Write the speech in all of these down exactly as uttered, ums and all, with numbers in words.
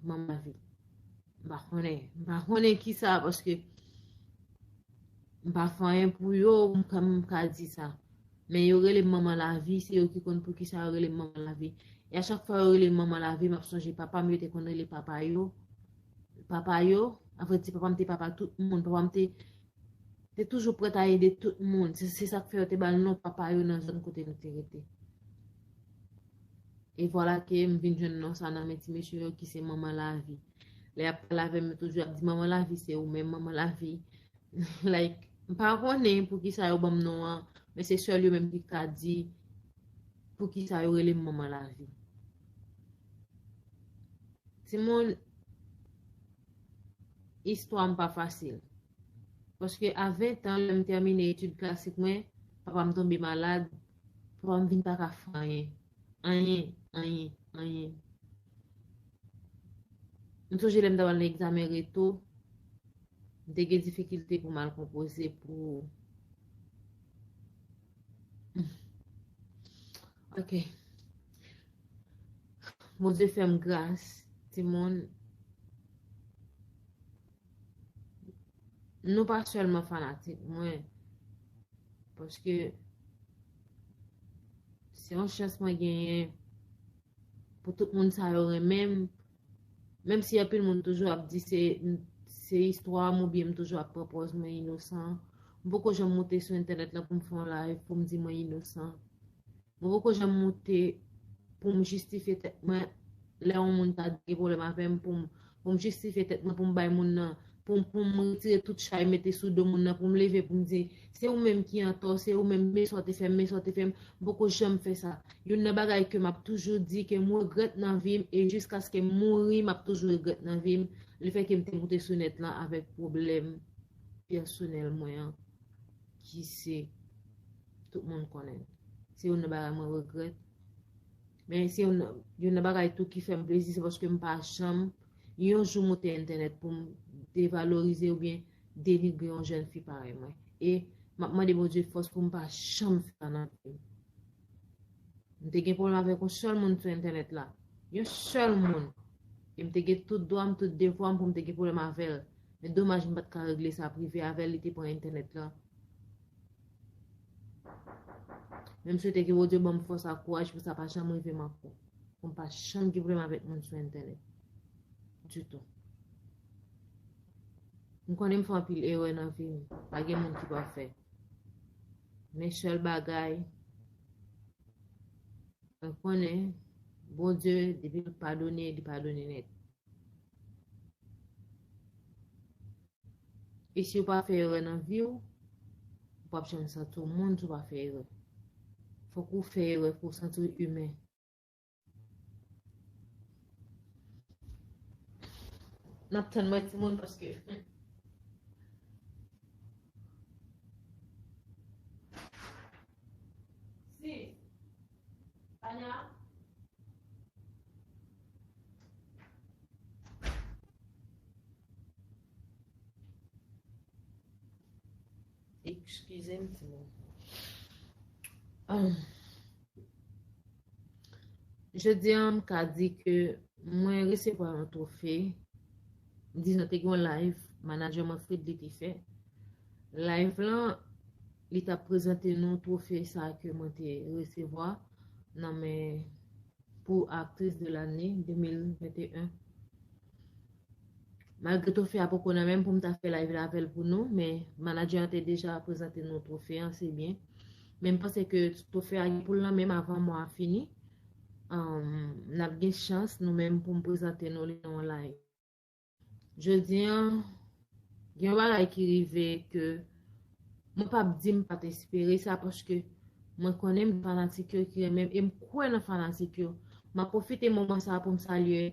manman lavi. M pa konnen. M pa konnen ki sa, paske m pa fè anyen pou yo, m ka, m ka di sa. Men yo rele m manman lavi, se yo ki konn poukisa yo rele m manman lavi. E a chak fwa yo rele m manman lavi, m ap sonje papa m, yo te konn rele papa yo. Papa yo, anfèt, se papa m te papa tout moun. Papa m te, te toujou prèt a ede tout moun. Se, se sa k fè yo te ba l non papa yo nan zòn kote nou te rete. E vwala ke m vin jwenn non sa nan men ti mesye yo ki se manman lavi. Lè y ap pale avè m, yo toujou ap di, "Manman lavi, se ou menm, manman lavi." Like, m pa konnen poukisa yo ban m non an, men se sèl yo menm ki ka di poukisa yo rele m manman lavi. Timoun, istwa m pa fasil. Paske a ven tan, lè m tèmine etid klasik mwen, papa m tonbe malad, papa m vin pa ka fè anyen. Anyen, anyen, anyen. M sonje lè m t ap al nan egzamen reto, m te gen difikilte pou m al konpoze pou, ok. Bondye fè m gras, timoun. Nou pa sèlman fanatik mwen, paske se yon chans mwen genyen pou tout moun sa yo renmen m. Menm si anpil moun toujou ap di se, se istwa m oubyen m toujou ap pran pòz mwen inosan. M poko janm moute sou entènèt lan pou m fè yon live pou m di mwen inosan. Mwen poko janm moute pou m jistifye tèt mwen lè yon moun ta gen pwoblèm avè m, pou m, pou m jistifye tèt mwen, pou m bay moun nan, pou m, pou m retire tout chay mete sou do moun nan, pou m leve pou m di, "Se ou menm ki antò, se ou menm, men sa w te fè m, men sa w te fè m." M poko janm fè sa. Youn nan bagay ke m ap toujou di ke m regrèt nan vi m, e jiskaske m mouri, m ap toujou regrèt nan vi m, lefètke m te moute sou nèt lan avèk pwoblèm pèsonèl mwen an, ki se, tout moun konnen l. Se youn nan bagay mwen regrèt. Men se youn, youn nan bagay tou ki fè m plezi, se paske m pa janm yon jou moute entènèt pou m devalorize oubyen denigre yon jèn fi parèy mwen. E m ap mande Bondye fòs pou m pa janm fè sa nan vi m. M te gen pwoblèm avèk yon sèl moun sou entènèt la. Yon sèl moun. E m te gen tout dwa m, tout devwa m pou m te gen pwoblèm avè l. Men domaj m pa t ka regle sa prive avè l, li te pran entènèt la. Men m swete ke Bondye ban m fòs ak kouraj pou sa pa janm rive m ankò. Pou m pa janm gen pwoblèm avèk moun sou entènèt. Ditou. M konnen m fè anpil erè nan vi m. Pa gen moun ki pafè. Men sèl bagay, mwen konnen Bondye, depi l padone, li padone nèt. E si w pa fè erè nan vi w, ou p ap janm santi w moun si w pa fè erè. Fòk ou fè erè pou w santi w imen. N ap tann mwen, timoun, paske si Ana. Eskize m, timoun. Ah. Jodi a, m ka di ke mwen resevwa yon twofe. Dizon, te gen yon live, manadjè mwen, Fredly, te fè. Live lan, li t ap prezante nou twofe sa ke mwen te resevwa nan men pou aktris de lane de mil venteyen. Malgre twofe a poko nan men m pou m ta fè live la avè l pou nou, men manadjè an te deja prezante nou twofe an, se byen. Men m panse ke twofe a gen pou l nan men m avan mwa a fini. Anm, n ap gen chans nou menm pou m prezante nou li nan yon live. Jodi a, gen yon bagay ki rive ke mwen p ap di m pa t espere sa, paske mwen konnen m gen fanatik yo ki renmen m e m kwè nan fanatik yo. M ap pwofite moman sa a pou m salye,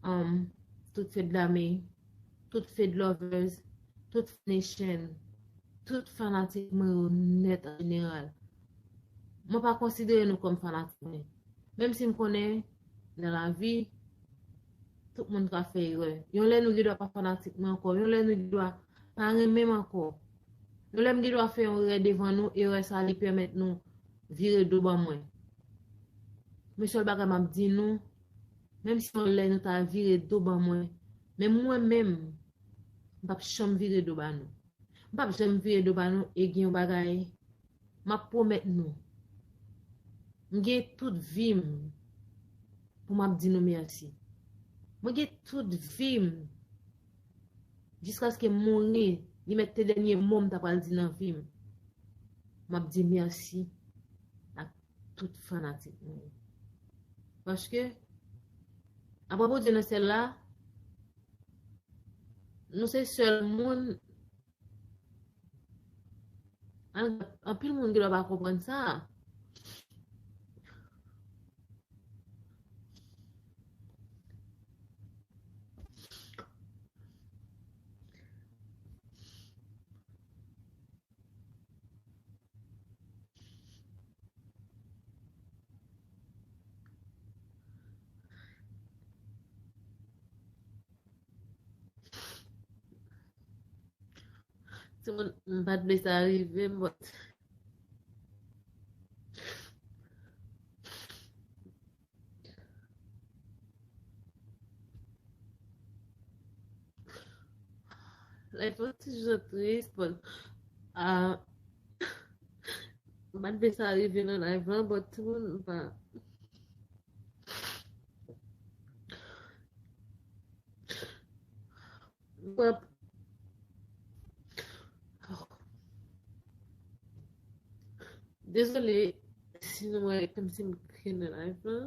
um, tout Fed Lame, tout Fed Lovers, tout Fed Nation, tout fanatik mwen yo nèt an jeneral. Mwen pa konsidere nou kòm fanatik mwen. Menm si m konnen nan lavi, tout moun ka fè erè. Yon lè nou gen dwa pa fanatik mwen ankò. Yon lè nou gen dwa pa renmen m ankò. Yon lè m gen dwa fè yon erè devan nou, erè sa a li pèmèt nou vire do ban mwen. Men sèl bagay m ap di nou, Menm si yon lè nou ta vire do ban mwen, men mwen menm, m p ap janm vire do ba nou. M p ap janm vire do ba nou e gen yon bagay m ap pwomèt nou. M gen tout vi m pou m ap di nou mèsi. Mwen gen tout vi m jiskaske m mouri, li mèt te dènye mo m ta pral di nan vi m. M ap di mèsi ak tout fanatik mwen yo. Paske, apa Bondye nan syèl la, nou se sèl moun, an-, anpil moun gen dwa pa konprann sa. Timoun, m pa t vle sa rive m, but life lan ti jan tris, but, ah, m pa t vle sa rive nan live lan, but timoun, m pa. But, dezole si nou wè kòmsi m kriye nan live lan.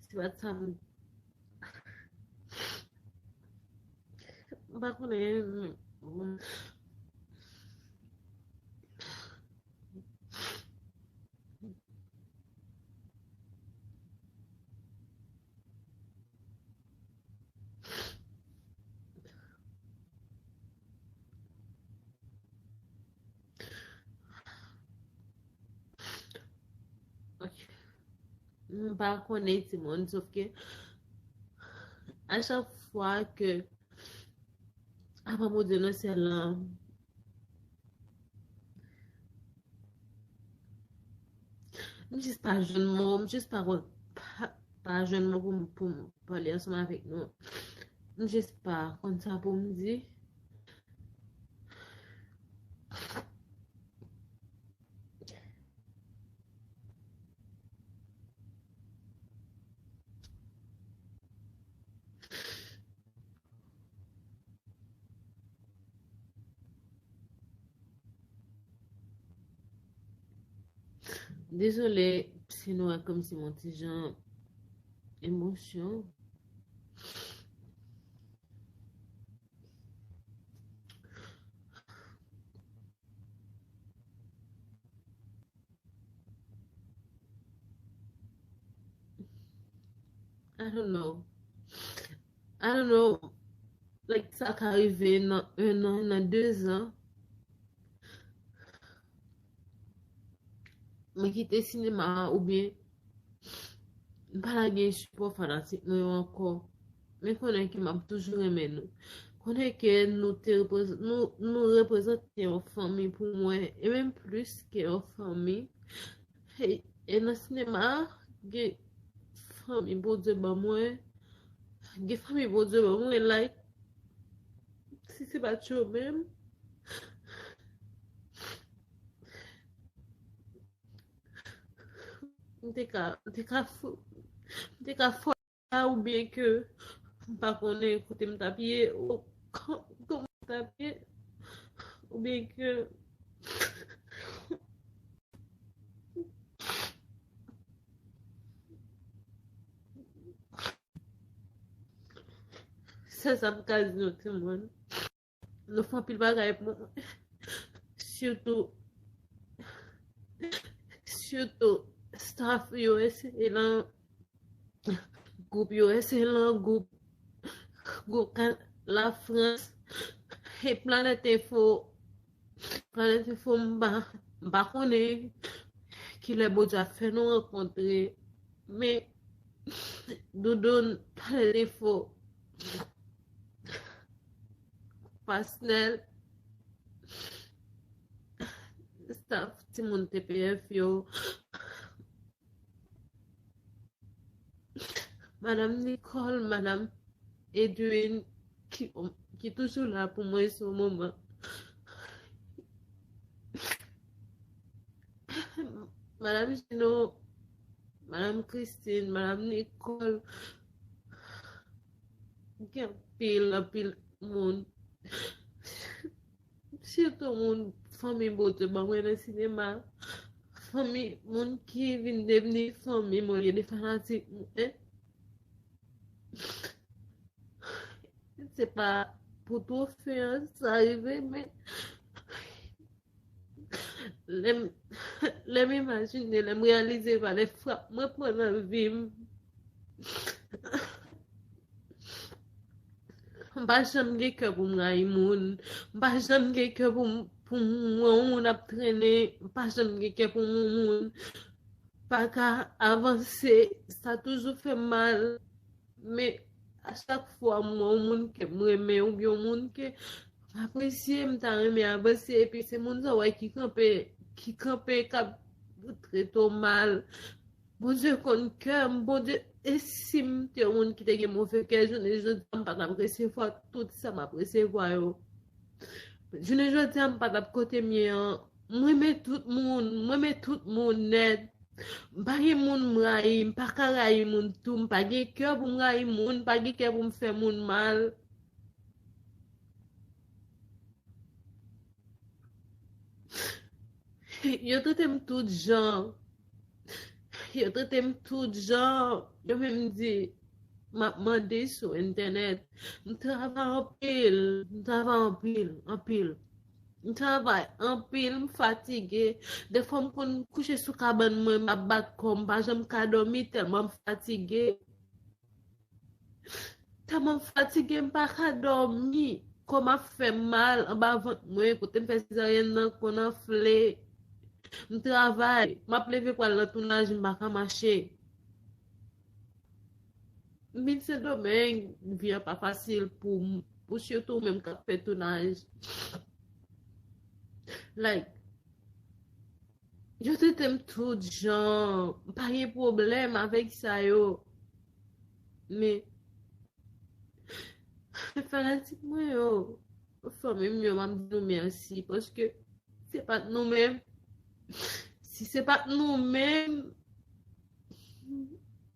Se pa t sa m, m pa konnen. Ok. M pa konnen timoun, sòf ke a chak fwa ke apa Bondye nan syèl lan, m jis pa jwenn mo, m jis pa konn, pa, pa jwenn mo pou m, pou m pale ansanm avèk nou. M jis pa konn sa pou m di. Dezole si nou wè kòmsi m yon ti jan emosyon. I don't know. I don't know. Like, sa ka rive nan un an, nan deux ans. Mwen kite sinema a oubyen m pa lage sipò fanatik mwen yo ankò. Men konnen ke m ap toujou renmen nou. Konnen ke nou te reprez-, nou, nou reprezante yon fanmi pou mwen, e menm plis ke yon fanmi. Hey, e nan sinema a, gen fanmi Bondye ban mwen, gen fanmi Bondye ban mwen, like, si se pa t yo menm, m te ka, m te ka fou, m te ka fò la oubyen ke m pa konnen kote m t ap ye, ou kòman m t ap ye, oubyen ke se sa m ka di nou timoun. Nou fè anpil bagay pou mwen. Sitou, sitou staff U S A lan, gwoup U S A lan, gwoup, gwoup ka-, Lafrans, e Planèt Enfo, Planèt Enfo, m pa, m pa konnen kilè Bondye ap fè nou rankontre, men Doudoun, Planèt Enfo, Pasnèl, staff timoun T P F yo, Madanm Nicole, Madanm Edwin, ki, ki toujou la pou mwen sou moman. Madanm Gino, Madanm Christine, Madanm Nicole, gen anpil, anpil moun. Sitou moun, fanmi Bondye ban mwen nan sinema. Fanmi, moun ki vin devni fanmi m olye de fanatik mwen. Se pa pou twofe an sa rive, men lè m, lè m imajine, lè m reyalize valè frap mwen pran nan vi m. M pa janm gen kè pou m rayi moun. M pa janm gen kè pou m, pou m wè yon moun ap trennen. M pa janm gen kè pou m wè yon moun pa ka avanse. Sa toujou fè m mal. Men a chak fwa m wè yon moun ke m renmen oubyen yon moun ke m apresye, m ta renmen avanse, epi se moun sa w wè ki kanpe, ki kanpe, k ap trete w mal. Bondye konn kè m, Bondye, e si m te yon moun ki te gen move kè, jounen jodi a, m pa t ap resevwa tout sa m ap resevwa yo. Jounen jodi a, m pa t ap kote m ye an. M renmen tout moun, m renmen tout moun nèt. M pa gen moun m rayi, m pa ka rayi moun tou, m pa gen kè pou m rayi moun, m pa gen kè pou m fè moun mal. Yo trete m tout jan. Yo trete m tout jan. Yo menm di, m ap mande sou entènèt. M travay anpil, m travay anpil, anpil. M travay anpil, m fatige. Defwa m konn kouche sou kabann mwen, m ap bat kò m, m pa janm ka dòmi tèlman m fatige. Tèlman m fatige, m pa ka dòmi. Kò m ap fè m mal anba vant mwen, kote m fè sezaryèn nan konn anfle. M travay, m ap leve pral nan tounaj, m pa ka mache. M vin Sendomeng, vi an pa fasil pou m, pou sitou ou menm k ap fè tounaj. Like, yo trete m tout jan, m pa gen pwoblèm avèk sa yo. Men, fanatik mwen yo, fanmi m yo, m ap di nou mèsi, paske se pa t nou menm. Si se pa t nou menm,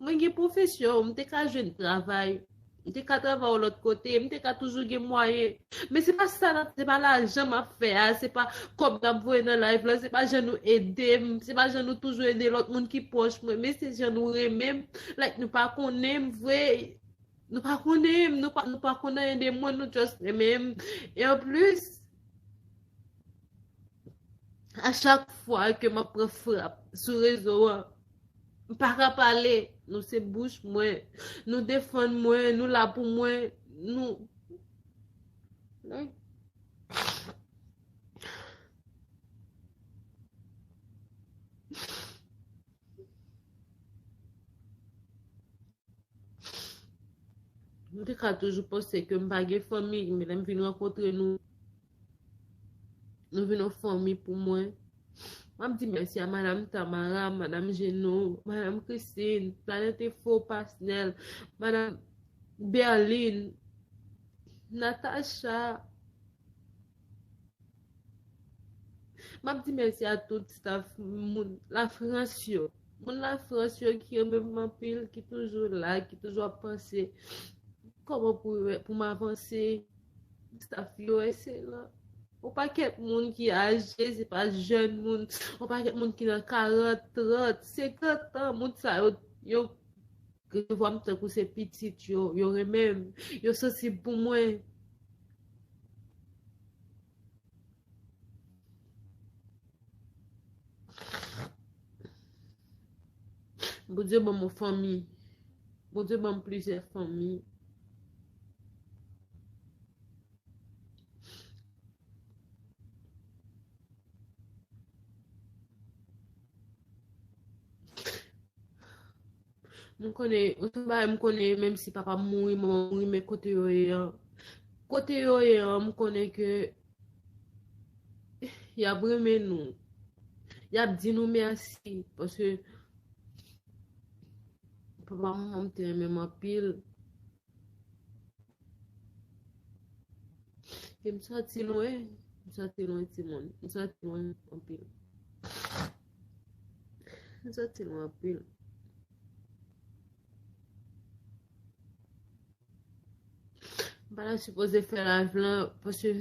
mwen gen pwofesyon, m te ka jwenn travay. M te ka travay yon lòt kote, m te ka toujou gen mwayen. Men se pa sa, se pa lajan m ap fè a, se pa kòb n ap voye nan live la, se pa jan nou ede m, se pa jan nou toujou ede lòt moun ki pwòch mwen, men se jan nou renmen m. Like, nou pa konnen m vre, nou pa konnen m, nou pa, nou pa konn anyen de mwen, nou just renmen m. E anplis, a chak fwa ke m ap pran frap sou rezo an, m pa ka pale. Nou se bouch mwen. Nou defann mwen. Nou la pou mwen. Nou, nou M te ka toujou panse ke m pa gen fanmi, men lè m vin rankontre nou, nou vin yon fanmi pou mwen. M ap di mèsi a Madanm Tamara, Madanm Geno, Madanm Christine, Planèt Info, Pasnèl, Madanm Berline, Natacha, M ap di mèsi a tout staff moun Lafrans yo. Moun Lafrans yo ki renmen m anpil, ki toujou la, ki toujou ap panse kòman pou, pou m avanse. Staff yo ekselan. Yon pakèt moun ki aje, se pa jèn moun. Yon pakèt moun ki nan karant, trant, senkant an. Moun sa yo, yo resevwa m tankou se pitit yo, yo renmen m, yo sansib pou mwen. Bondye ban m yon fanmi. Bondye ban m plizyè fanmi. M konnen, yon seri bagay m konnen, menm si papa m mouri, manman m mouri, men kote yo ye an, kote yo ye an, m konnen ke y ap renmen nou. Y ap di nou mèsi, paske Papa, manman m te renmen m anpil. E m sòti lwen, m sòti lwen timoun, m sòti lwen anpil. M sòti lwen anpil. M pa ta sipoze fè live lan, paske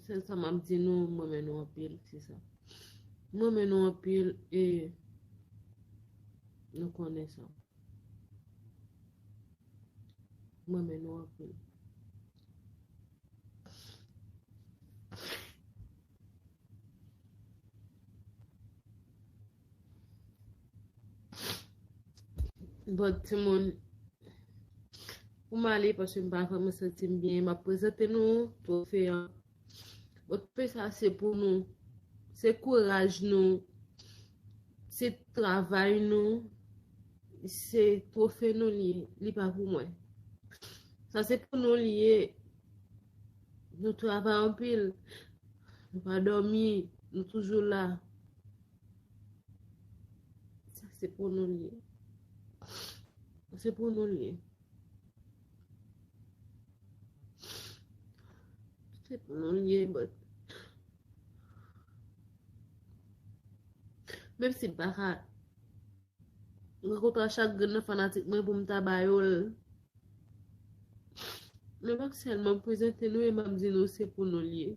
Sèl sa m ap di nou, m renmen nou anpil, se sa. M renmen nou anpil e nou konnen sa. M renmen nou anpil. Bon, timoun, pou m ale, paske m pa vrèman santi m byen, m ap prezante nou twofe an. Bon, twofe sa se pou nou. Se kouraj nou. Se travay nou. Se twofe nou li ye. Li pa pou mwen. Sa se pou nou li ye. Nou travay anpil. Nou pa dòmi. Nou toujou la. Sa se pou nou li ye. Se pou nou li ye. Se pou nou li ye, but menm si m pa ka rankontre chak grenn nan fanatik mwen pou m ta ba yo l, men m ap sèlman prezante nou e m ap di nou se pou nou li ye.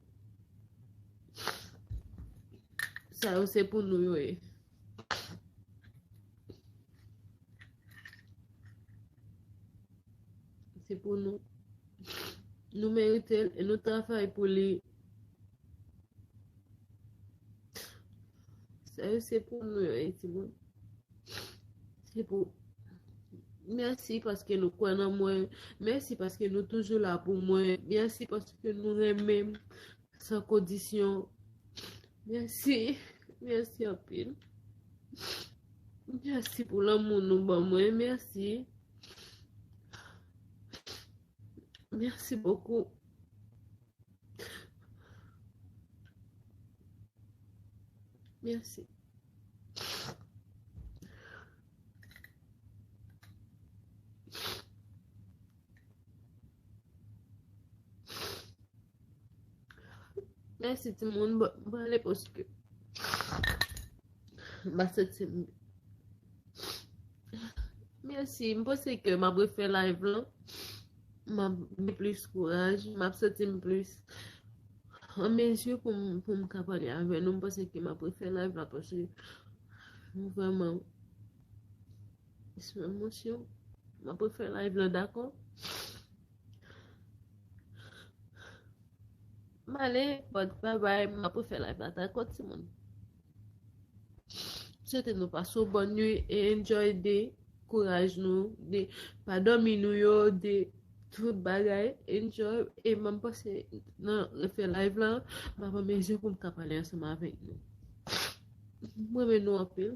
Sa yo se pou nou yo ye. Se pou nou. Nou merite l e nou travay pou li. Sa yo se pou nou yo ye, timoun. Se pou. Mèsi paske nou kwè nan mwen. Mèsi paske nou toujou la pou mwen. Mèsi paske nou renmen m san kondisyon. Mèsi. Mèsi anpil. Mèsi pou lanmou nou ban mwen. Mèsi. Mèsi bokou. Mèsi. Mèsi timoun, bon, m prale paske m pa santi m. Mèsi, m panse ke m ap refè live lan. M ap gen plis kouraj, m ap santi m plis an mezi pou m, pou m ka pale avè nou. M panse ke m ap refè live la paske m vrèman sou emosyon. M ap refè live lan, dakò? M ale, but bye bye, m ap refè live la, dakò, timoun? Swete nou pase yon bòn nuit e enjoy de kouraj nou, de pa dòmi nou yo, de tout bagay, enjoy. E m ap pase nan refè live la, m ap an mezi pou m ka pale ansanm avèk nou. M renmen nou anpil.